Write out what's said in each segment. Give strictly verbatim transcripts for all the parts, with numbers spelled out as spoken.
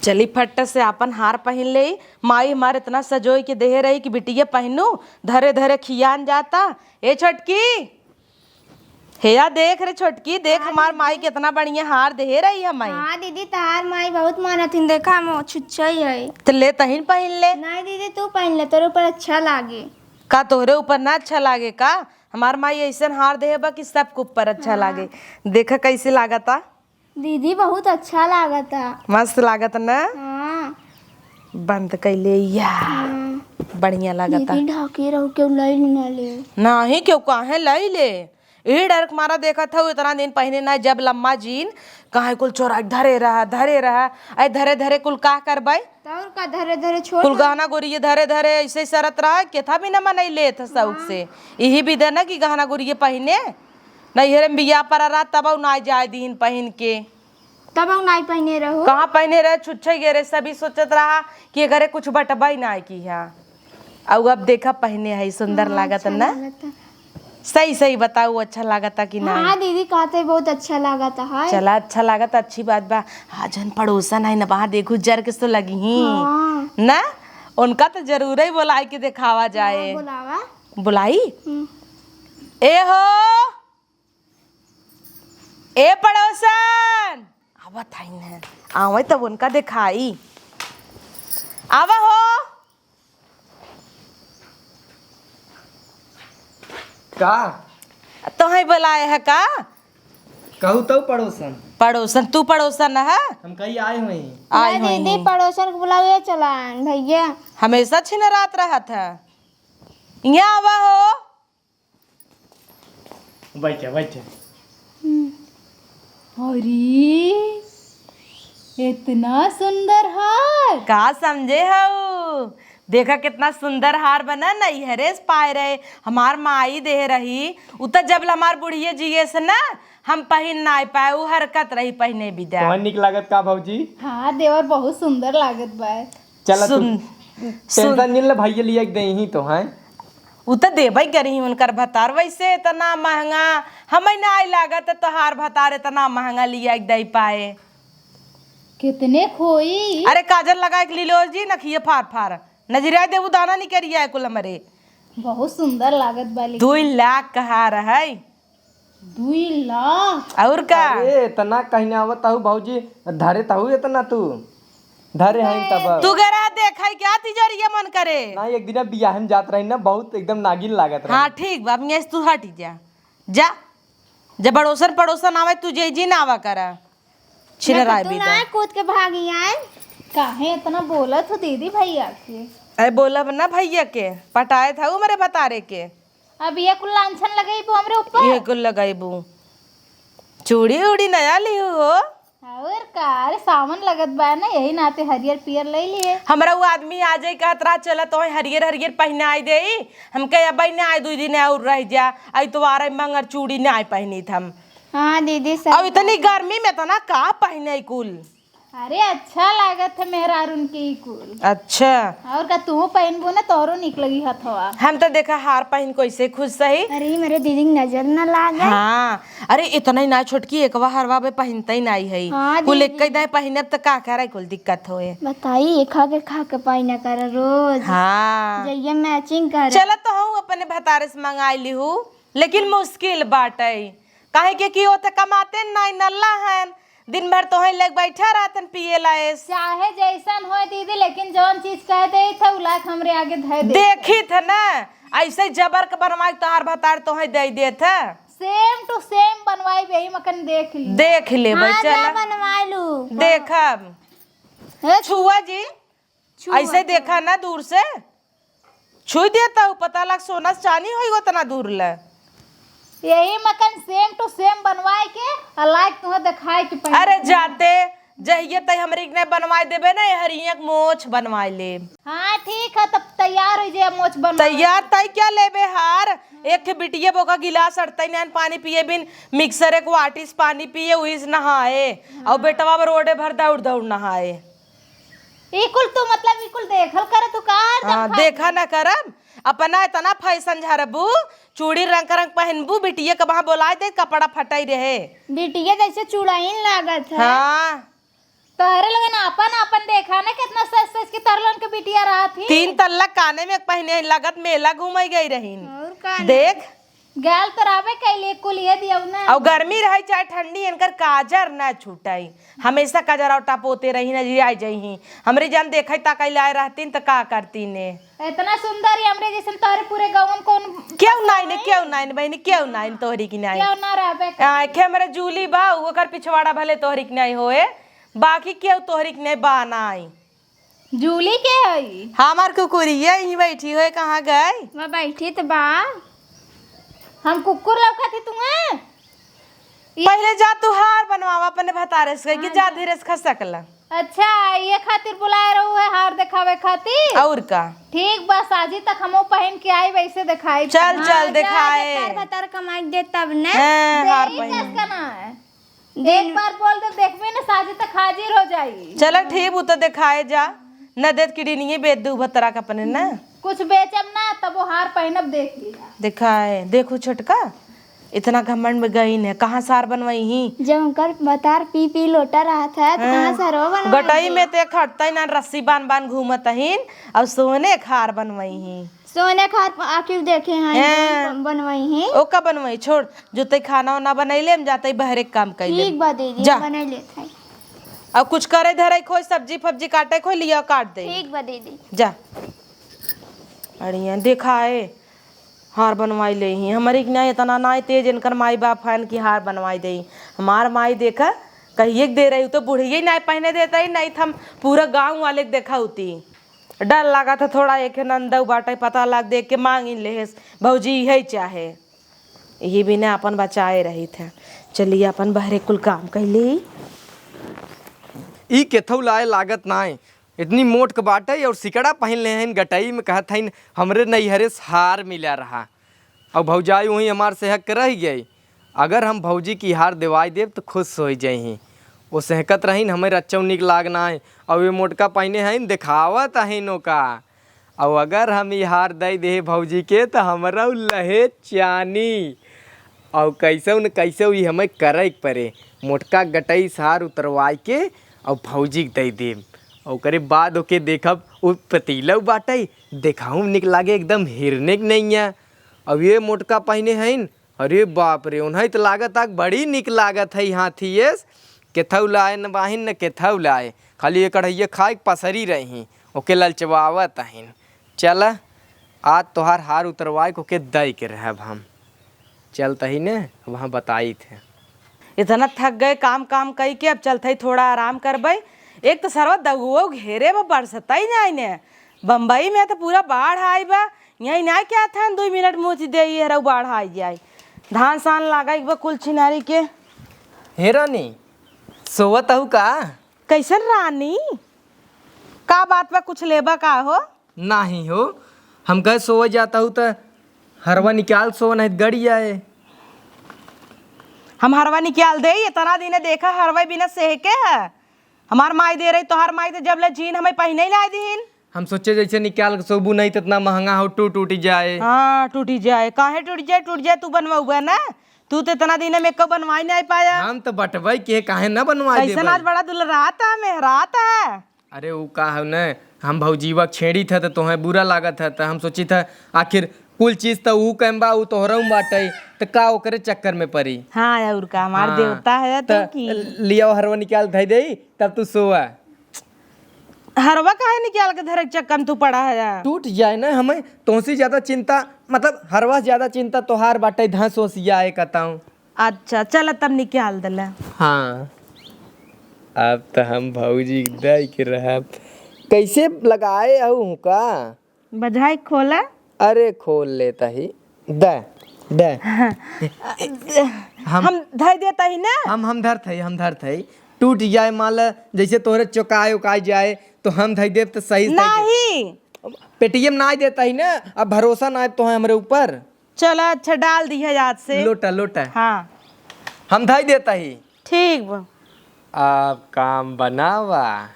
चली फट्ट से आपन हार पहिन लेई। माई हमार इतना सजोई के देहे रही कि बिटिया पहिनू, धरे धरे खियान जाता। ए छोटकी, हेया देख रे छोटकी, देख हाँ हमार माई दीदी। कितना बढ़िया हार देहे रही है माई। हाँ दीदी, तहार माई बहुत मानत हिन, देखा हम छुच्छई है। तो ले तहिन पहिन ले। नहीं दीदी, तू पहिन ले, तोरे ऊपर अच्छा लागे। का तोहरे ऊपर ना अच्छा लागे का? हमार माई ऐसन हार देहे बा कि सबके ऊपर अच्छा हाँ। लागे। देखा कैसे लागता। दीदी, बहुत अच्छा लागता। मस्त लागत न? हाँ। बंद कैले या। हाँ। बढ़िया लागता। दीदी, ढाके रहो, केहू लई न ले। नाही, केहू काहे लई ले? यही डर के मारा देखत हऊ, इतना दिन पहिने ना, जब लम्मा जीन, कहाँ कुल चोरा के धरे रहा, धरे रहा, ऐ धरे धरे कुल का करबै? तौर का धरे धरे छोड़ कुल दे। गहना गुरिये धरे धरे ऐसे सरत रहा, केथा भी न मनई लेत ह शौक हाँ। से। यही विदा न कि गहना गुरिये पहिने, नैहरे में बियाह परा रहा, तब ना जाए दीन पहिन के। तब हम नाई पहिने रहो। कहाँ पहिने रहे, छुच्छे गे रहे, सभी सोचत रहा कि अगरे कुछ बटबई ना की है। अउ अब देखा पहिने है, सुंदर हाँ, लागत अच्छा ना? लागत है। सही सही बताऊ, अच्छा लागता कि ना? हाँ दीदी, कहते बहुत अच्छा लागत है। चला, अच्छा लागत, अच्छी बात बा। हाँ, जन पड़ोसन है ना, वहाँ देखू जर के सो लगी ही हाँ। ना, उनका तो जरूर ही बोलाई के देखावा जाए। हाँ, बुलावा। बुलाई? हम्म। ए हो, ए पड़ोसन, आवत हईन, आवै तब उनका देखाई। आवा हो। का? तोहई बोलाए है का? कहू तो पड़ोसन। पड़ोसन, तू पड़ोसन है? हम कहीं आए हुए हैं। आए ना हुए दीदी, हैं। पड़ोसन के बुलावे चलान भैया। हमेशा छिनरात रहत है। यहाँ आवा हो। बैठे, बैठे। हम्म। अरे, इतना सुंदर हार। का समझे हऊ? देखा कितना सुंदर हार बना, नैहरे से पाए रहे, हमार माई देहे रही। उ त जब ले हमार बुढ़िये जिए से ना, हम पहिन नाई पाए, उ हरकत रही पहिने बिदा। तोहन निक लागत का भौजी? हाँ देवर, बहुत सुंदर लागत बा। चला तू सुन, सुन। टेंशन जिन ले, भैया लिया के देही तो हैं। उ त देबे करी उनकर भतार, वैसे इतना महंगा, हमें नाई लागत तोहार भतार इतना महंगा लिया के दे पाए। कितने खोई? अरे काजल लगाए के लीलो जी, नखिए फार फार, नजरिया देबू दाना निकरिया है कुल हमरे। बहुत सुंदर लागत बा लेकिन। दुई लाख का हार है। दुई लाख? और का? अरे, इतना कहीं आवत हऊ भौजी, धरे तहू इतना तू। धरे हैं तब। तू गरा देखाई क्या तिजोरिया मन करे? ना, एक दिन बियाह में जात रही ना, बहुत एकदम नागिन लागत रही। हाँ, ठीक बा, अब यहाँ से तू हट जा। जा, जब पड़ोसन, पड़ोसन आवे, तू जे जी ना आवा करा। छिनराय तू बिदा। ना कूद के भागी आए। काहे इतना बोलत हो दीदी भैया के? अरे बोलब ना भैया के, पटाए था वो मेरे बतारे के। अब ये कुल लांछन लगइबू हमरे ऊपर? ये कुल लगइबू। चूड़ी उड़ी नया लिहू हो? और का, अरे सावन लगत बा ना, यही नाते हरियर पियर ले लिए। हमरा वो आदमी आ जाई कहत रहा, "चला तोहे हरियर हरियर पहिनाई देई।" हम कहे, "अबे ना आए, दुई दिन और रह जा, आई तो आ रही मंगर चूड़ी ना आए पहिनी हम।" हाँ दीदी, सही अब इतनी बात है। गर्मी में इतना का पहिने कुल? अरे, अच्छा लागत है मेहरारून के ई कुल। अच्छा। और का, तू पहिनबू ना, तोहरो निक लगी हथवा। हम तो देखा हार पहिन कैसे खुश सही। अरे, मेरे दीदी की नजर न लागे। हाँ, अरे, इतना ही ना छोटकी, एकवा हरवा बे पहिनते ही नाई है। हाँ, कुल दीदी। एक ही दाए पहिनब त का करे, कुल दिक्कत होए। बताई, एक खा के खा के पहिना कर रोज। हाँ। जइया matching कर। चला तो हूँ अपने भतारे से मंगाई ली हूँ, लेकिन मुश्किल बाटे, काहे के कि ओते कमाते नाई नल्ला हन, दिन भर तोहई लग बैठा रहतन पिए लाएस। चाहे जैसन होए दीदी, लेकिन जौन चीज कह देत है, उ लायक हमरे आगे धर दे। देखी थ ना, ऐसे जबर के बनवाई तोहार भतार तोहई दे देत है। Same to same बनवाई बेही मकन देख ली। देख ले हाँ, चला। जा बनवाई लू। देखब। हे छुआ जी, छुआ ऐसे तो। देखा ना दूर से। छुई देता हूँ, पता लग सोना से चानी होई उतना दूर ले। यही मकान same to same बनवाए के, आ लायक तुहें देखाए के पहले। अरे जाते, जहिए तय हमरी के नहीं बनवाए देबे ना, हरिया के मोछ बनवाए ले। हाँ ठीक है, तब तैयार हो जाए मोछ बनवाए। तैयार तय क्या लेबे हार? एक ठे बिटिया बोका गिलास अड़तई नैन पानी पिए बिन, mixer एक वाटी से पानी पिए, वही से नहाए। और हाँ। बेटवा अब रोडे भर दौड़ दौड़ नहाए। ई कुल तू मतलब ई कुल देखल कर तू का हरदम हाँ, खाली? देखा ना करब, अपना इतना fashion झरबू, चूड़ी रंग रंग पहनबू, बिटिया के वहाँ बोलाए दे, कपड़ा फटाई रहे। बिटिया जैसे चुड़ैल लागत है। हाँ। तोहरे लोगन आपन आपन ना कितना सज सज के तरलन के बिटिया रहत ही। तीन तल्ला काने में पहिने, लगत मेला घूमे गई रहीन। और का ना? देख। गाल तो रहबे कैले, कुल ये दियौ ना। और गर्मी रही चाहे ठंडी, इनकर काजर ना छूटाई। हमेशा काजर और टपोते रही ना, जी आई जाई ही। हमरे जान देखे ताकैले आए रहतीन त का करतीन ने? इतना सुंदर ही हमरे जैसन तोहरे पूरे गाँव में कौन? क्यों नाई ने, क्यों नाई ने बहिनी, क्यों नाई ने तोहरी की नाई? क्यों ना रहबे करे? आँखे हमरे जूली बा, ओकर पिछवाड़ा भले तोहरी की नाई होए, बाकी क्यों तोहरी की नाई बा नाई। जूली के हई? हमार कुकुरिया यहीं बैठी होए, कहाँ गई? वह बैठी त बा। हम कुकुर लौकत ही तुम्हें? पहले जा तू हार बनवावा अपने भतारे से, कि हाँ, जा जा। धीरे से खसकला। अच्छा, ये खातिर बुलाए रहू है, हार देखावे खातिर? और का? ठीक बा, साझी तक हमो पहन के आई, वैसे देखाई। चल, हाँ, चल, जा, देखाए। भतार, भतार कमाई दे तब ने। हाँ, हार देई पहन। कस का ना है? एक बार बोल दे, देखबे ना, साझी तक हाजिर हो जाई। चल ठीक, वो तो देखाए जा। न देत किडनिये बेच दू भतार के अपने ना। कुछ बेचम ना, तब वो हार पहनब, देख लिया। देखाए, देखू छोटका, इतना घमंड में गई ने, कहाँ सार बनवाई ही? जब उनकर भतार पी पी लोटा रहत है, तो हाँ। कहाँ सरवा बनवाई गटई ही? में ते खटतई ना, रस्सी बांध बांध घूमत हीन, और सोने खार बनवाई ही। सोने खार प-, आके देखे हैं, हैं। बन-, बनवाई ही। ओका बनवाई, छोड़, जो तई खाना वाना बनैले, हम जाते बहरे के काम कैले। ठीक बा दीदी, जा। बना लेत है। और कुछ करे धरे खोज, सब्जी फब्जी काटे खोज, लिया काट दे। ठीक बा दीदी। जा। बढ़िया, देखाए, हार बनवाई ले ही। हमरी के ना इतना ना तेज इनकर माई बाप हन कि हार बनवाई दे। हमार माई देखा, कहिए के दे रही, तो बुढ़िया ही ना पहने देता ही, नहीं तो हम पूरा गाँव वाले के देखा होती। डर लागत है थोड़ा, एक नंदऊ बाटे, पता लाग देख के मांगिन लेहेस, भौजी यही चाहे। यही बिना अपन बचाए रही थे। चलिए अपन बहरे कुल काम कैले। ई केथऊ लाए लागत नाय, इतनी मोट के बाटे और सिकड़ा पहिन ले हइन गटई में, कहत हइन, "हमरे नैहरे से हार मिला रहा।" और भौजाई वहीं हमार सेहक के रह गई। अगर हम भौजी की हार देवाई देब तो खुश हो जाई। वो सेहकत रहीन, "हमें रच्चौ निक लाग नाय।" और वे मोटका पहिने हइन, देखावत हइन ओका। और अगर हम ई हार दे दे भौजी के, तो हमरा उ लहे चानी। और कैसे न कैसे ई हमें करे के परे। मोटका गटई से हार उतरवाई के और भौजी के दे देब। और ओकरे बाद ओके देखब, उ पतीला बाटे, देखाऊ निक लागे, एकदम हिरने के नैया। अब ये मोटका पहिने हइन, अरे बाप रे, उन्हें तो लागत आग बड़ी निक लागत है हाथी येस। केथऊ लाए न बाहिन न केथऊ लाए, खाली ये कढ़ैया खाए के पसरी रही, ओके ललचवावत हइन। चल, आज तोहार हार उतरवाए के ओके दई के रहब हम। चलत ही ने, वहाँ बताई थे। इतना थक गए काम काम कई के, अब चलत ही थोड़ा आराम करबे। एक तो सरवा दगुओ घेरे बा, बरसता ही नहीं ने। बम्बई में तो पूरा बाढ़ आई बा, यहीं ना क्या था, दुई मिनट मोची दे, ये हरऊ बाढ़ आई जाए। धान सान लागा एक बा कुल छिनारी के। हे रानी, सोवत हऊ का? कैसन रानी? का बात बा, कुछ लेबा का हो? नाही हो, हम कहे सोवे जात हऊ त हरवा निकाल सो, नहीं त गड़ी आए। हम हरवा निकाल दे, इतना दिन देखा हरवा बिना सेह के है। हमार माई दे रही, तोहार माई तो जब ले जीन हमें पहिने ही ना दीन। हम सोचे जैसे निकाल के सोबू नहीं तो इतना महंगा हो, टूट टूट जाए। हाँ, टूटी जाए। काहे टूट जाए? टूट जाए, तू बनवाऊबा ना। तू तो इतना दिन में एको बनवाई नहीं पाया। हम तो बटवाई के, काहे ना बनवाई कैसन देबे? आज बड़ा दुलरात है, मेहरात है। अरे उ का है न, हम भौजीवा छेड़ी था तो तोहें बुरा लागत है, तो हम सोची था आखिर कुल चीज तो ऊ कम बा, ऊ तोहरा में बाटे, तो का ओकरे चक्कर में पड़ी? हाँ, और का, हमार हाँ, देवता है तो तू की। लियाओ हरवा निकाल धई दे, तब तू सोआ। हरवा काहे निकाल के धरे के चक्कर में तू पड़ा है? टूट जाए ना, हमें तोहसे ज्यादा चिंता, मतलब हरवा से ज्यादा चिंता तोहार बाटे, धस ओस जाए कताऊं। अच्छा, चल तब निकाल देला। हाँ, अब तो हम भौजी के दई के रहब। कैसे लगाए हऊ का? बजाई खोला। अरे खोल लेता ही। दे, दे। हम हम धई देता ही ना। हम, हम धरत हई, हम धरत हई। टूट जाए, मान ल, जैसे तोहरे चौकाए उकाए जाए, तो हम धई देब तो सही, सही दे। नहीं। पेटीएम ना देता ही ना, अब भरोसा ना तोहे हमरे ऊपर। चला, अच्छा, डाल दी है याद से। लोटा, लोटा। हाँ। हम धई देता ही। ठीक बा। अब काम बनावा,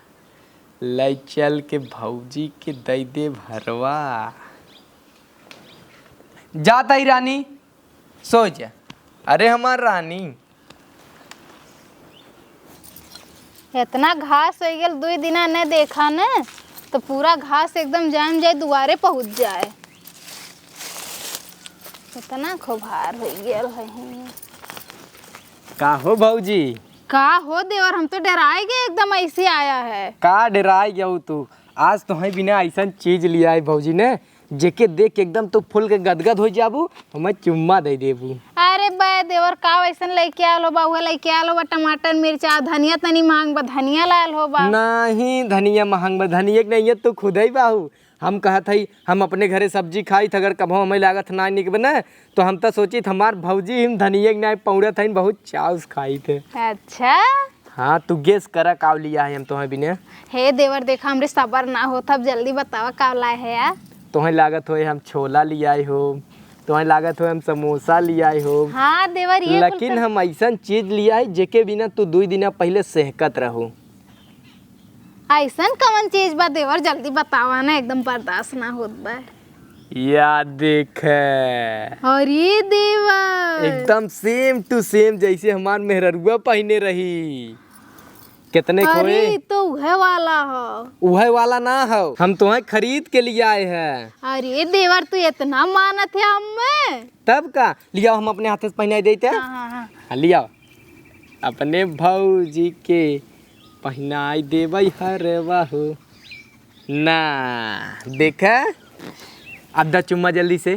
लई चल के भौजी के दई दे भरवा। जाता ही रानी, सो जा। अरे हमार रानी। इतना घास होइ गेल, दुइ दिना न देखा न, तो पूरा घास एकदम जाम जाए, दुआरे पहुँच जाए। इतना खुभार होइ गेल है। का हो भौजी? का हो देवर, हम तो डेराइ गए, एकदम ऐसे आया है। का डेराइ गयू तू? आज तोहई बिना अइसन चीज लियाई भौजी ने, जेके देख के एकदम तू फूल के गदगद होइ जाबू, हमें चुम्मा दइ देबू। अरे बे देवर, का वइसन लइके आल हो बा, उहे लइके आल हो बा, टमाटर, मिर्चा, धनिया तनी महंग बा, धनिया लाल हो बा। नहीं, धनिया महंग बा, धनिया के नहीं है, तू खुदई बाहू। हम कहत हई, हम अपने घरे सब्जी खाइत, अगर कभो हमें लागत ना निक बने, तो हम त सोचित हमार भौजी हिम धनिया के नाई पौड़त हईन, बहुत चाव से खाइत है। अच्छा। हाँ, तू guess करा काव लिया है हम तोहे बिने। हे देवर, देखा हमरे सबर ना होत, अब जल्दी बतावा काव लाए है यार। तोहे लागत होए हम छोला लियाए हो, तोहे लागत होए हम समोसा लियाए हो। हाँ देवर, ये कुल लेकिन कर- हम अइसन चीज लियाए जेके बिना तू दुई दिना पहिले सेहकत रहू। अइसन कवन चीज बा देवर, जल्दी बतावा ना, एकदम बर्दाश्त ना होत बा। या देखे। अरे देवर। एकदम same to same जैसे हमार मेहररुआ पहिने रही। कितने अरे, खोए? ई तो उहे वाला हो। उहे वाला ना हो, हम तोहे खरीद के लियाए है। अरे देवर, तू इतना मानत है हमें। तब का, लियाओ, हम अपने हाथे से पहिनाई देते हैं। हाँ, हाँ, हाँ। हाँ, लियाओ। अपने भौजी के पहिनाई देबै हरवा हो। ना, देखा, अब दा चुम्मा जल्दी से।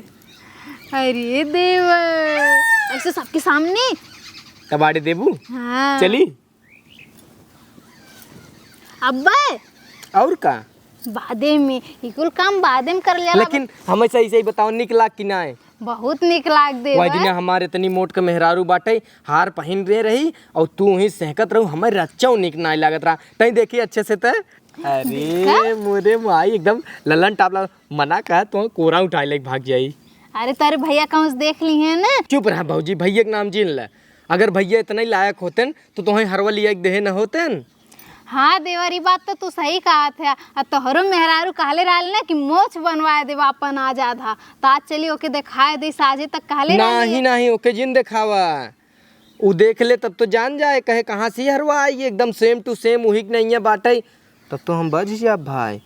अरे देवर, ऐसे सबके सामने? कबाड़े देबू? हाँ। चली? अब्बे। और का? बादे में, ई कुल काम बादे में कर लेला। लेकिन हमें सही सही बताओ, निक लाग कि नाय? बहुत निक लाग देवर। वही दिन हमार इतनी मोट के मेहरारू बाटे, हार पहिन रहे रही और तू वहीं सहकत रहू, हमें रच्चौ निक नाय लागत रहा। तई देखी अच्छे से त। अरे देखा? मोरे माई, एकदम ललन टाप ला, मना कहा तो कोरा उठाए लेके भाग जाई। अरे तोरे भैया कहूँ से देख ली है ना। चुप रहा भौजी, भैया के नाम जीन ले। अगर भैया इतना ही लायक होतेन तो तोहे हरवा लिया के देहे न होतेन। हाँ देवर, ई बात तो तू सही कहत है। आ तोहरो मेहरारू कहले रहल ना कि मोछ बनवाए देबा अपन आज आधा, तो आज चली ओके देखाए दे, साझे तक कहले रहल नहीं, है। नहीं, ओके जिन देखावा, उ देख ले तब तो जान जाए, कहे कहाँ से हरवा आई, एकदम same to same उही के नहीं है बाटे, तब तो हम बच जाब भाई।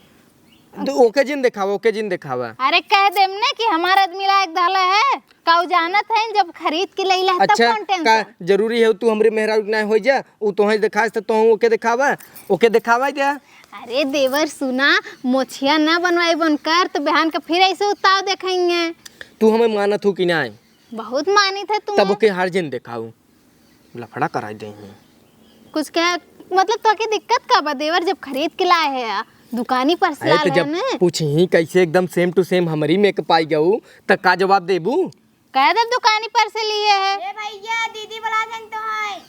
तो ओके जिन देखावा, ओके जिन देखावा। अरे कह देम ने कि हमार आदमी लायक धला है, काऊ जानत है जब खरीद के लैला है तब अच्छा, कौन tension? का जरूरी है तू हमरे मेहरारू के नाय हो जा, उ तोहे देखास त तोहू ओके देखावा, ओके देखावा जा। अरे देवर सुना, मोछिया ना बनवाई बन कर तो बिहान के फिर ऐसे उताव देखेंगे। तू हमें मानत हो कि नाय? बहुत मानित है तू। तब ओके हार जिन देखाऊ। लफड़ा कराई देही। कुछ कहे, मतलब तोके दिक्कत का बा देवर, जब खरीद के लाए है या दुकानी पर से अरे ला तो ले जब ने। पूछही कैसे एकदम same to same हमरी में के पाई गऊ, त का जवाब देबू? कह दे दुकानी पर से लिए है। ए भैया, दीदी बुला जन तो है।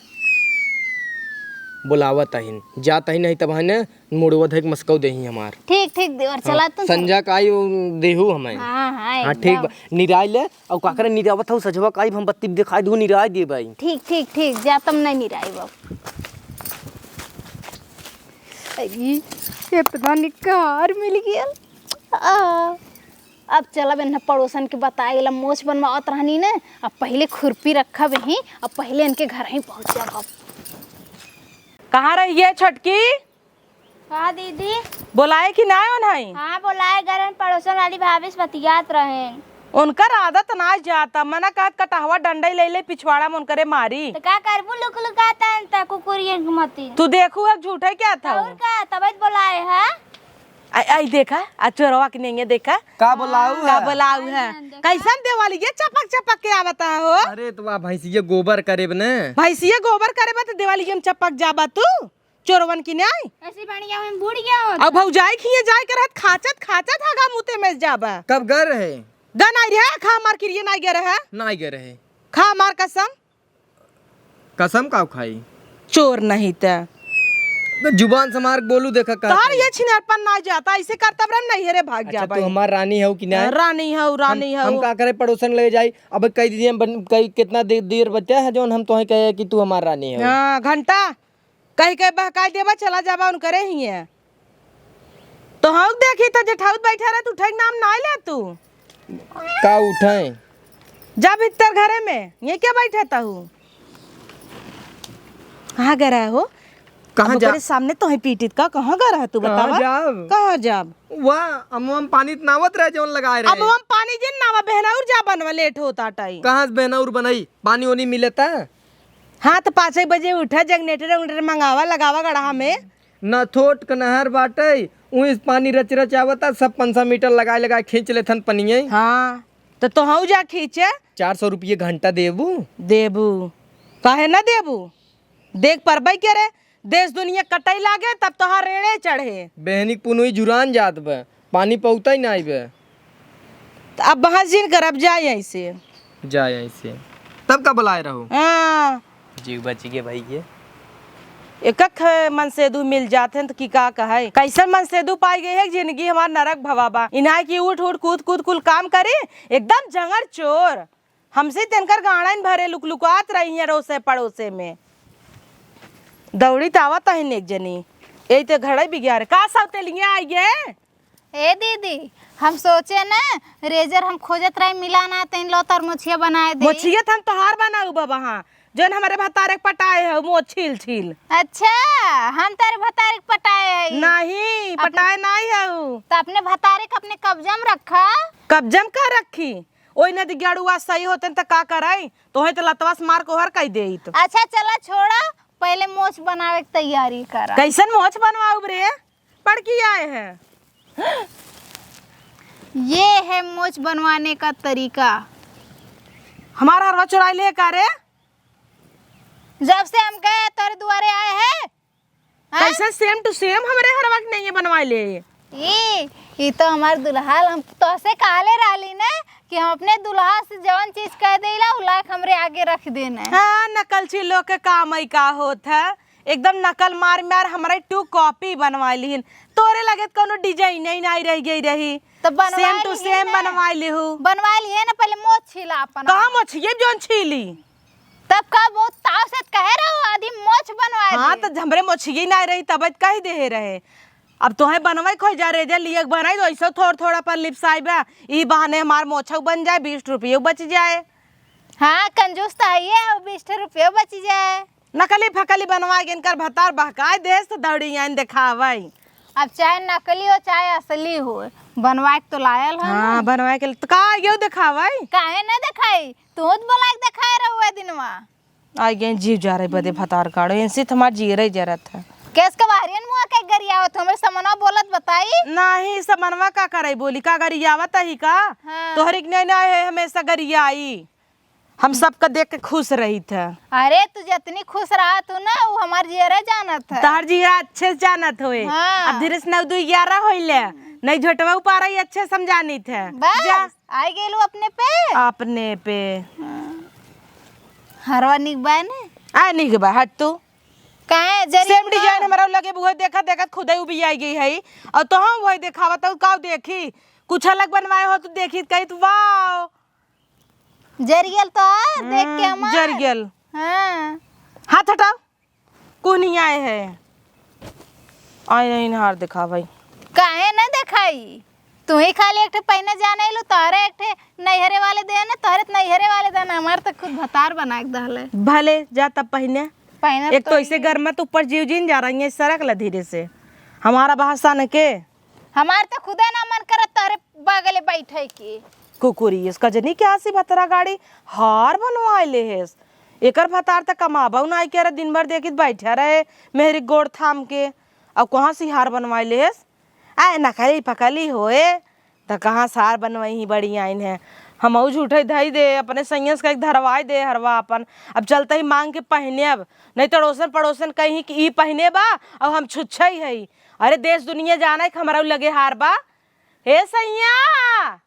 बुलावत अहिन, जात अहिन, नहीं तब है ना मुड़वा धक मस्कौ देही हमार। ठीक, ठीक देवर, हाँ, चला तू। संझा का आई वो देहू हमें। हाँ, हाँ, हाँ, ठीक एकदम। बा। निराय ले, अउ काकरे निरावत हऊ, सजवा का आइब हम बत्ती देखाई दू, निराय दे भाई। ठीक, ठीक, ठीक, जा तम नहीं निराई बाबू। अरे, इतना निकार मिल गया। आ, अब चलब इन्हें पड़ोसन के बताए ला, मोछ बनवावत रहनी ने, अब पहिले खुरपी रखब ही, अब पहिले इनके घर ही पहुँचब अब। कहाँ रही है छोटकी? हाँ दीदी। बोलाए कि ना ओन्हई? हाँ बोलाए गरन, पड़ोसन वाली भाभी से बतियात रहेन। उनकर आदत ना जाता, मना कहत कटहवा डंडई ले ले पिछवाड़ा में उनकरे मारी। तो का करबू लुक लुकाता है त कुकुरियन के मती। तू देखू है झूठे क्या था? और का तबे त बोलाए है। आई, आई देखा, आ चोरवा के नेंगे देखा। का बोलाऊ का है? बोलाऊ है? कैसन देवाली ये चपक चपक के आवता हो? अरे तो वाह भैंसिया गोबर करे बने। भैंसिया गोबर करे बा तो देवाली में चपक जाबा तू? चोरवन की न्याय। ऐसी बढ़िया में बूढ़ गया हो। अब भौजाई खिए जाए के रहत खाचत खाचत हगा मुते में जाबा। कब गए रहे? गा नाई रहे, खा मार किरिए नाई गए रहे। नाई गए रहे। खा मार कसम। कसम का खाई? चोर नहीं त। तो जुबान संभार के बोलू, देखा का तोहर कही। ये छिनारपन ना जाता, ऐसे करतब रहे नहीं हेरे भाग अच्छा, जाबा। तू हमार रानी हऊ कि ना? रानी हऊ, हम, रानी हम हऊ। का करे पड़ोसन ले जाई? अब कई दिन बन, कई कितना दे-, देर बचा है जौन हम तोहे कहे कि तू हमार रानी हऊ। हाँ, घंटा। कही कही बहकाई देबा, चला जाबा उनकरे हिये। तो हम देखी त जेठाउत बैठा रहे, तू उठे के नाम ना ले तू। का उठे? जा भीतर घरे में, ये क्या बैठे तहू? कहाँ गए रहे हो? कहाँ अब जा? ओकरे सामने तोहे पीटित का, कहाँ गा रहा तू, कहाँ बतावा? जाब? कहाँ जाब? वाह, अमुआ में पानी त नावत रहे, जौन लगाए रहे। अमुआ में पानी जिन नावा, बहनाउर जा बनवा, लेट होता टाई। कहाँ से बहनाउर बनई? पानी ओनी मिलता? हाँ, त पाँच बजे उठा, जनरेटर उनरेटर मंगावा, लगावा गड़हा में। नथोट क नहर बाटई, उहीं से पानी रच रच आवता, सब पाँच सौ मीटर लगाए लगाए खींच लेथन पनिये। हाँ, त तोहऊ जा खींचे। चार सौ रुपये घंटा देबू? देबू, काहे ना देबू? देख परबई के रे, देश दुनिया कटई लागे, तब तोहार रेड़े चढ़े। बहनी क पुनुई जुरान जात बा, पानी पौतई नाई बे। त अब बहस जिन कर, अब जाए यहीं से। जाए यहीं से। तब का बुलाए रहो? हाँ। जीव बच गए भाई ये। एकक मनसेदू मिल जात हैं त की का कहे? कैसन मनसेदू पाई गई है, जिंदगी हमार नरक भवा बा। इन्हाई की उठ उठ कूद कूद कुल काम करी, एकदम जंगड़ चोर। हमसे तेनकर गाड़न भरे लुकलुकात रही हैं रोसे पड़ोसे में। दौड़ी त आवत हइन एक जनी, यही ते घड़ई बिगाड़े। का सौतेलिया आई गे? ए दीदी, हम सोचे न, रेजर हम खोजत रही, मिला ना, त इन लो तोर मोछिया बनाए दे। मोछिया त हम तोहार बनाऊ बाबा, हाँ, जौन हमरे भतारे के पटाए हऊ, मोछ छील छील। अच्छा, हम तारे भतारे के पटाए हई। नहीं, अपने पटाए नहीं हऊ। त अपने भतारे के अपने कब्जा में रखा। कब्जा में का रखी? ओई नदी गेड़ुआ सही होते त का करई? तोहे त लतवा से मार कोहर कई देइत। अच्छा चला छोड़ा, पहले मोछ बनावे के तैयारी करा। कैसन मोछ बनवाउब रे? बड़की आए है। ये है मोछ बनवाने का तरीका। हमार हरवा चुराई ले का रे? जब से हम गए तोरे दुआरे आए हैं, हाँ? कैसे same to same हमरे हरवा के नहीं बनवाए ले? ई, ई तो हमार दुल्हा, हम तोसे कहले रहली ने कि हम अपने दुल्हा से जवन चीज कह देला, उ लायक हमरे आगे रख देना। हाँ, नकलची लोग के काम ही का होत है, एकदम नकल मार मार हमरे two copy बनवाए लिहिन। तोरे लगे त कौनो design ही नहीं रह गई रही। तो बनवाए same to लिहिन same ना। बनवाए लिहू। बनवाए लिहे ना, पहले मोछ छीला अपन। कहाँ मोछिए जौन छीली? तब का बहुत ताव से कहे रहो, आधी मोछ बनवाए हाँ, दे। त हमरे मोछिए ना रही, तब कह देहे रहे। अब तोहे बनवाई खोई जा रे, जे लिए के बनाई दो, ऐसो थोड़ थोड़ा पर लिपसाई बा, ई बहाने हमार मोछौ बन जाए, बीस रुपये बच जाए। हाँ, कंजूस त हइये, अब बीस रुपये बच जाए। नकली फकली बनवा के इनकर भतार बहकाए देस, त दौड़ी आइन देखावई। अब चाहे नकली हो, चाहे असली हो, बनवा के तो लायल हो हाँ, ना। बनवा के ल-, त का आइयो देखावई? काहे ना देखाई? तू तो बोला के देखाए रहुए दिनवा। आई गई जीव जा रही बदे भतार काढ़ो, इनसे तो हमार जियरे जरत है। केस के बाहरियन मुआ के गरियावत हो, हमरे समनवा बोलत बताई? नाही, समनवा का करई बोली, का गरियावत ही का? हाँ। तोहरे के नहीं ना है, हमेशा गरियाई। हम सबका देख के खुश रहित है। अरे, तू जतनी खुश रहत हो ना, वो हमार जियरे जानत है। तोहर जियरा अच्छे से जानत होए। हाँ। अब धीरे से नौ दू ग्यारह होइले, नहीं झोटवा उपारा ही अच्छे से हम जानित है। बस, जा। आई गेलू अपने पे? अपने पे। हाँ। हरवा निक बा ने? आ, निक बा, हट तू। काहे, जरी same ना? Design हमरा लगे, वही देखत देखत खुदे उबियाई गई है। और तो हम वही देखावत हूँ, काऊ देखी, कुछ अलग बनवाए हो तो देखी, कही तो वाओ। जरियल तो आ, देख के हम्म, हमार। जरियल। हाँ। हाथ हटाओ। कोनी आए है? आए नहीं, हार दिखावई। काहे ना देखाई? तू ही खाली एक ठे पहिने जाने लू, तोहरे एक ठे नैहरे वाले दे ना, तोहरे त नैहरे वाले दे ना, हमार तो खुद भतार बना के दहले। भले जा तब पहिने। पहिने एक तो तो इसे ही। घर में तो ऊपर जीव जीन जा रही है, सरक ला धीरे से। हमारा भाषा न के। हमार तो खुदे ना मन करत तोहरे बगले बैठे के। कुकुरी, इसका जनी क्या सी भतरा गाड़ी हार बनवाए ले हेस। एकर भतार त कमाबऊ नाई करे, दिन भर देखित बैठा रहे, मेहरी गोड़ थाम के। अब कहाँ से हार बनवाए ले हेस? आए नकली पकली होए, त कहाँ से हार बनवाई ही बड़ी आइन है। हमऊ झूठे धई दे, अपने सैया से कहे धरवाए दे हरवा अपन। अब चलते ही मांग के पहिने अब, नहीं तो अड़ोसन पड़ोसन कहीं कि ई पहिने बा, अब हम छुच्छे ही है। अरे देश दुनिया जाना है कि हमरा लगे हार बा। हे सैया,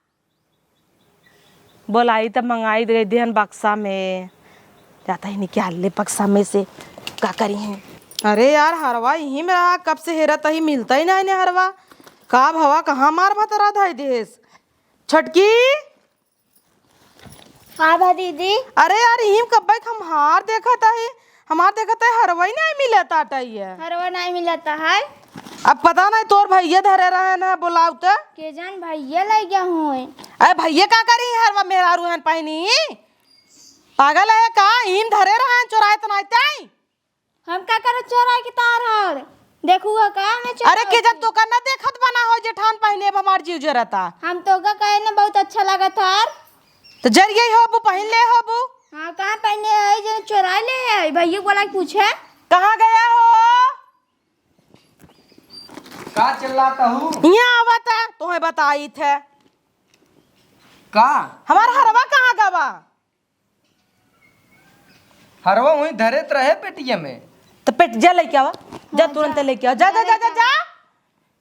बोलाई त मंगाई दे दिहन बक्सा में। जाता ही निकाल ले बक्सा में से, का करी हैं? अरे यार, हरवा यहीं में रहा, कब से हेरत ही, मिलता ही नहीं ने हरवा। का भवा, कहाँ मार भतरा धाई देस? छोटकी! का बा दीदी? अरे यार, यहीं कब्बे हम हार देखत ही, हमार देखत है हरवा ही नहीं मिलत आटा ही है। हरवा नहीं मिलत है। अब पता नहीं तोर भैया धरे रहे ना, बोलाओ त। के जान भैया ले गया होए। अरे भैया का करी हरवा मेहरारू हन पहिनी? पागल है का? इन धरे रहे चोराए त नाई ताई। हम का करब चोराइ के तोहार हार? देखू हो का हमें चोराइ अरे के जब के? तोका न देखत बना हो जेठान पहिने अब हमार जीव जरता। हम तोका कहे न बहुत अच्छा लागत हार। तो जरिए होबू, पहिन ले होबू। हाँ, कहाँ पहिने है जो चोराइ ले है? भैया बोला के पूछे। कहाँ गया हो? का चिल्लाता हूँ? यहाँ आवत है, तुम्हें बताई थे। का? हमार हरवा कहाँ गवा? हरवा वहीं धरे त रहे पेटिया में। तो पेट जा लेके आवा, जा जा, तुरंत जा। लेके आवा, जा, जा, जा, जा, जा।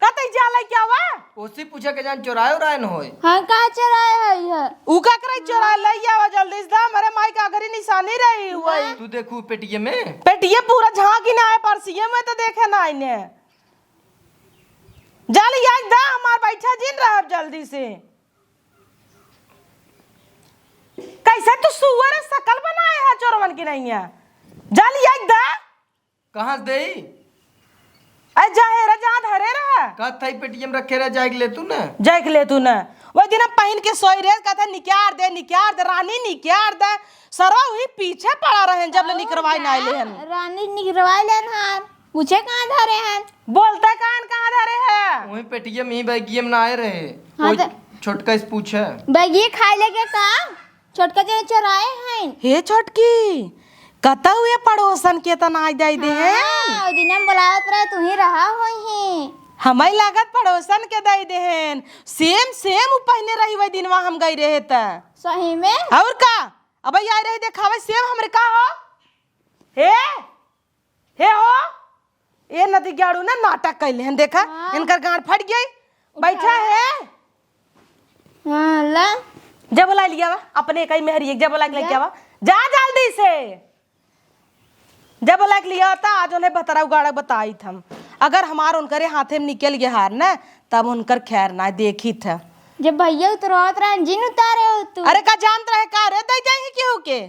कतई जा लेके आवा। ओसी पूछे के जान चोराए उराए न होए। हाँ, का चोराए है ये? उ का करे चोराए, ले आवा जल्दी से, दा, हमरे माई का आखिरी निशानी रही हुई। तू देखू पेटिया में। पेटिया पूरा झांकी ना है, परसिया में तो देखे ना इन्हें। जा ले आइ दा, हमार बैठा जिन रहब जल्दी से। कैसे तू सुअर सकल बनाए है चोरवन की नहीं है? जा ले आइ दा। कहाँ से देई? अरे जा हे रे, जहाँ धरे रहा। कहत था पेटिया में रखे रह, जाए के ले तू ना। जाए के ले तू ना। वही दिन हम पहिन के सोई रहे, कहता निकार दे, निकार दे, रानी निकार दे। सरवा वही पीछे पड़ा रहे जब ले निकरवाई ना आइले हन। रानी निकरवाई लेन हन। पूछे कहाँ धरे हन? बोलते कान कहाँ धरे है? वही पेटिया में ही बैगिया में ना आए रहे। हाँ वही तो छोटका से पूछे। बैगिया खाए लेके का? छोटका जने चोराए हैं। हे छोटकी, कतौ ये पड़ोसन के तना दे दे हैं? हाँ, ओ दिन हम बोलावत रहे, तू ही रहा होई है। हमें लागत पड़ोसन के दे दे हैं। सेम, सेम उ पहिने रही वही दिनवा हम गई रहे त। सही में? और का? अब आई रही देखावे सेम हमरे का हो? हे? हे हो, ए नदी गाड़ू ना नाटक कैले हन, देखा, हाँ। इनकर गांड फट गई, उठा। बैठा है। हाँ, ला। जब बोला लिया वा, अपने कई मेहरी एक जब बोला के लेके जा। आवा, जा जल्दी से। जब बोला के लिया होता, आज उन्हें भतरा उगाड़ा बताई था हम। अगर हमार उनकरे हाथे में निकल गया हार ना, तब उनकर खैर ना देखी था। जब भैया उतरवावत रहे, जिन उतारे हो तू। अरे का जानत रहे का रे, दे जाही केहू के?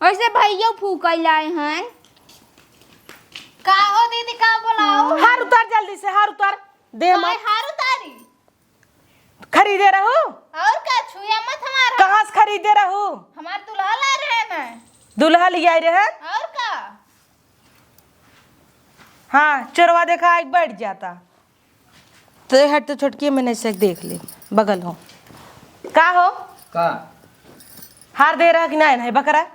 ओइसे भैया फूकल आए हैं। का हो दीदी, का बोलाओ? हार उतार जल्दी से, हार उतार। दे काहे मत। हार उतारी? खरीदे रहू? और का, छुया मत हमारा। कहाँ से खरीदे रहू? हमार दुल्हा ला रहे हैं। दुल्हा लियाई रहे? और का? हाँ, चोरवा देखा, आइके बैठ जाता। तो हट तो छोटकी, मैंने से देख ले, बगल हो। का हो? का? हार दे रहा कि नहीं, नहीं बकरा?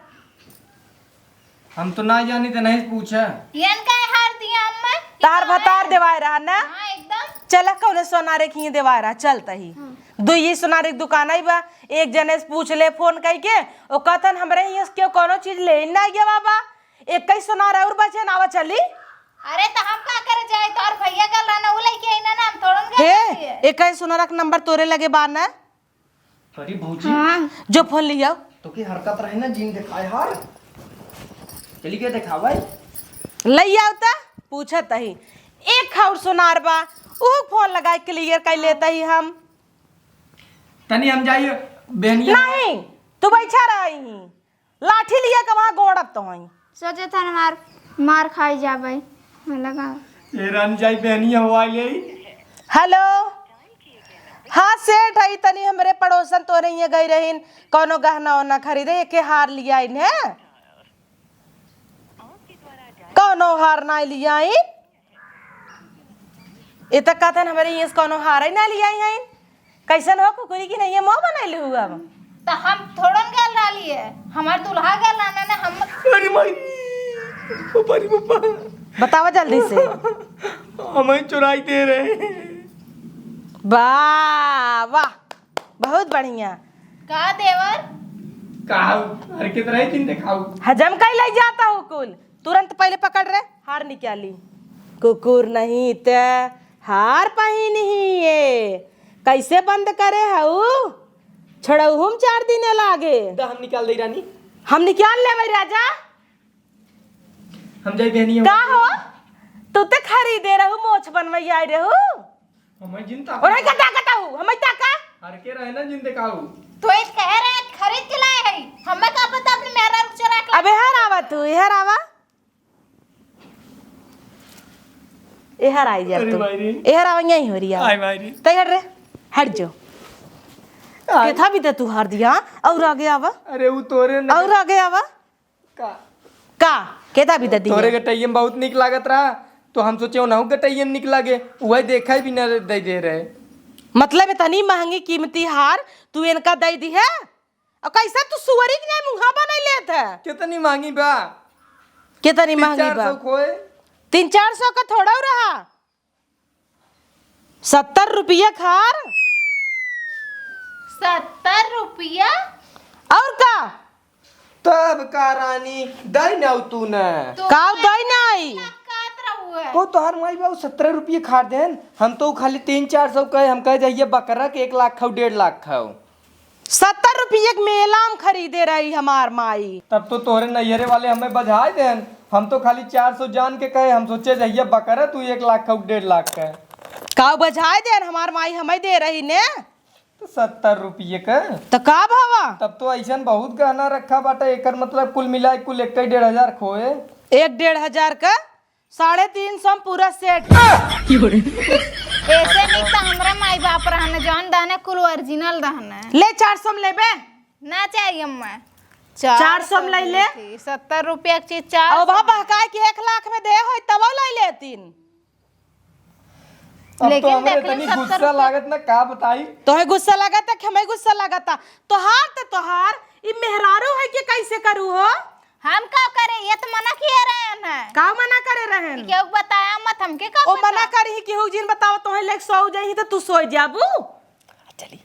हम तो ना जानी, तो नहीं पूछा। यन का हार दिया अम्मा? तार भतार देवाए रहा ना? हाँ, एकदम। चला, कौने सोनारे की देवाए रहा, चलता ही। हाँ। दो ये सोनारे की दुकान आई बा, एक जने से पूछ ले फोन कई के, ओ कथन हमरे हियां से केहू कौनो चीज ले ही ना गया बाबा। एक कई सोनार और बचे ना, आवा चली। अरे तो हम का करे जाए, तोर भैया का लाना, उ लेके आई ना, ना, हम थोड़न गए हे, रहती है। एक कई सोनारा का नंबर तोरे लगे बा ना? अरे भौजी। हाँ। जो फोन लियाओ। तो की हरकत रहे ना, जिन देखाए हार। चली के देखावे। लई आओ ता, पूछत ही। एक और सोनार बा, उ फोन लगाए क्लियर कर लेता ही हम। तनी हम जाइए, बहनिया। नहीं, तू बैठा रही। लाठी लिया के वहाँ गोड़त तो हई। सोचे था ना मार, मार खाई जाबे। हाँ, लगा। ए रानी जाई बहनिया हवाई ले। हेलो। हाँ सेठ, हई तनी हमरे पड़ोसन तोरे हियां गई रहीन, कौनो गहना ओना खरीदे, एके हार लियाइन है। कौनो हार ना लियाइन। ए त कहतन हमरे हियां से कौनो हार ही ना लियाई हईन। कैसन हो कुकुरी की नहीं है, मुँह बनैले हुआ अब। त हम थोड़न गैल रहली है, हमार दुल्हा गैल रहना ने हम। अरे माई, बाबा रे बाबा। बतावा जल्दी से। हम ही चुराई दे रहे। वाह, वाह, बहुत बढ़िया। का देवर? का हरकत रहे जिन देखाऊ। हजम कई लई जाता हो कुल। तुरंत पहले पकड़ रे, हार निकाली। कुकुर नहीं ते हार पहिन ही ये। कैसे बंद करे हऊ? छोड़ऊ हम चार दिन लागे। दा हम निकाल दे रानी। हम निकाल लेबै राजा। हम जाई बहनी हम। का हो? तू ते खरीदे रहू, मोछ बनवै आई रहू। हमें जिन ताका। और हई का ताकत हऊ? हमें ताका? हर के रहे ना जिन देखाऊ। तो एक कह रहे खरीद के लाए हई। हमें का पता अपने मेहरारू चुरा के लाए। अब एहर आवा तू, एहर आवा। एहर आई जा अरे तू। माई रे। एहर आवा, यहीं हो रही आवा। आई माई रे। तैयार रे, हट जो। आई। केथा भी दे तू हार दिया, और आगे आवा। अरे वो तोरे न और आगे आवा। का? का? के दाबी दे दिए? तोरे गटइये में बहुत निक लागत रहा, तो हम सोचे ओनहु गटइये में निक लागे, उहइ देखइ भी न दे दे रहे। मतलब इतनी महँगी कीमती हार तू इनका दइ दिहे? अउ कइसे तू सुअरी के नाहीं मुँहा बनइ लेत ह? कितनी महँगी बा? कितनी महँगी बा? तीन चार सौ खोए। तीन चार सौ का थोड़उ रहा। सत्तर रुपया खार। सत्तर रुपया? अउर का? तब का रानी, दइ नाउ तू न। तो काउ दइ नाई? कहत रहुए। ओ तोहार माई बाबू सत्तर रुपया खार देन, हम तो खाली तीन चार सौ कहे, हम कहे जहिया बकरा के एक लाख खाउ, डेढ़ लाख खाउ। सत्तर रुपये के मेला में खरीदे रही हमार माई। तब तो तोहरे नैहरे वाले हमें बझाए देन। हम तो खाली चार सौ जान के कहे, हम सोचे जहिया बकरा तू एक लाख का, डेढ़ लाख का। काउ बझाए देन, हमार माई हमें दे रही ने। तो सत्तर रुपये का। तो का भावा? तब तो ऐसन बहुत गहना रखा बाटे, एकर मतलब कुल मिलाए कुल एक डेढ़ हजार खोए। एक डेढ़ हजार का? साढ़े तीन सौ में पूरा सेट। ऐसे नहीं तो हमरा माई बाप रहने, जौन दहने कुल ओरिजिनल दहने। ले, चार सौ में लेबे? ना चाहिए हमें। चार सौ में ले ले। सत्तर रुपया के चीज चार सौ। अब बहकाए कि एक लाख में दे होई, तब ले लेतीन। अब तो लेकिन हमरे देख ले, इतनी सत्तर गुस्सा रुपया लागत ना, का बताई? तोहे गुस्सा लागत है कि हमें गुस्सा लागत है? तोहार तो तोहार, ई मेहरारू है कि कैसे करू हो? हम का करे? ये तो मना किए रहन है। का मना करे रहन? कि केहू बताया मत, हमके का ओ पता? मना करी, केहू जिन बताओ, तोहे लेके सो जाई तो तू सो जाबू। चली।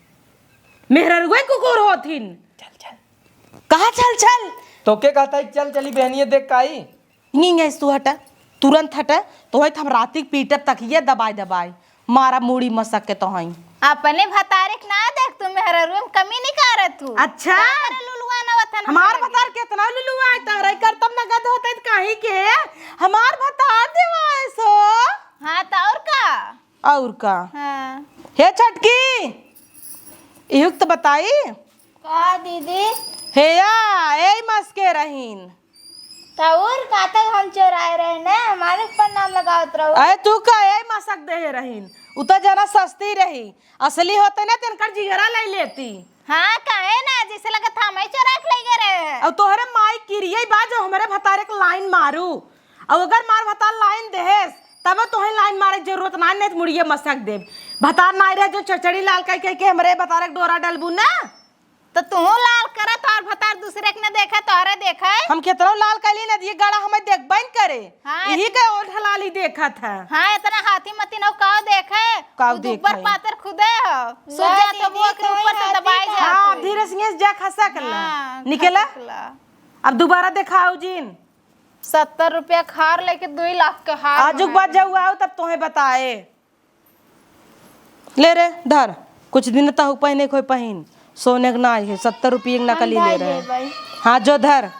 मेहररुए कुकुर होथिन। चल, चल। कहाँ चल, चल? तो के कहता है, चल, चली बहनिये देख काई? नहीं, नहीं, तू हटा, तुरंत हटा, तोहे हम राती के पीटब तकिया दबाए दबाए। मारा मूड़ी मसक के तोहई। अपने भतारे के ना देख तू, मेहररुए में कमी निकारत तू। अच्छा। का करे लुलुआ ना वतन हमार हमारे भतार के? केतना लुलुआ है, तहरा कर तब नगद होते त काहे के? हमार भतार देवा है सो। हाँ, त और का? और का? हाँ। हे छटकी, इहुक त बताई। का दीदी? हे या, ए मसके रहीन। त और का तक हम चोराए रहे ने, हमारे ऊपर नाम लगावत रहो। अरे तू का ए मसक देहे रहीन, उ त जरा सस्ती रही, असली होते ना त इनकर जिगरा ले लेती। हाँ, काहे ना, जैसे लगत हम ही चोरा के ले गए रहे। और तोहरे माई किरिये बा जो हमरे भतारे के लाइन मारू, और अगर मार भतार लाइन देहेस, तब तोहे लाइन मारे के जरूरत ना, नहीं त मुड़िए मसक देब। भतार नाई रहे जो चचड़ी लाल कह कह के हमरे भतारे के डोरा डलबू ना। तो तू लाल करत और भतार दूसरे के न देखे, तोहरे देखे। हम केतनो लाल कैली न, ये गाड़ा हमें देखबे न करे। हाँ, यही इतना के ओठ लाली देखत है। हाँ, इतना हाथी मती नौ काव देखे। काव तू दुब्बर देखे। पातर खुदे हो। सूझ जा तो दीदी, वो के ऊपर से दबाई जा। हाँ, धीरे से जा खसक ला। हाँ, निकला? खसक ला। अब दोबारा देखाओ जिन। सत्तर रुपया खार लेके दुई लाख के हार आजुक मंगाए। बाद जाऊ आओ तब तोहे बताए। ले रे, धर। कुछ दिन तहु पहिने खोए पहिन। सोने के नाई है, सत्तर रुपये के नकली ले रहे। हाँ, जो धर।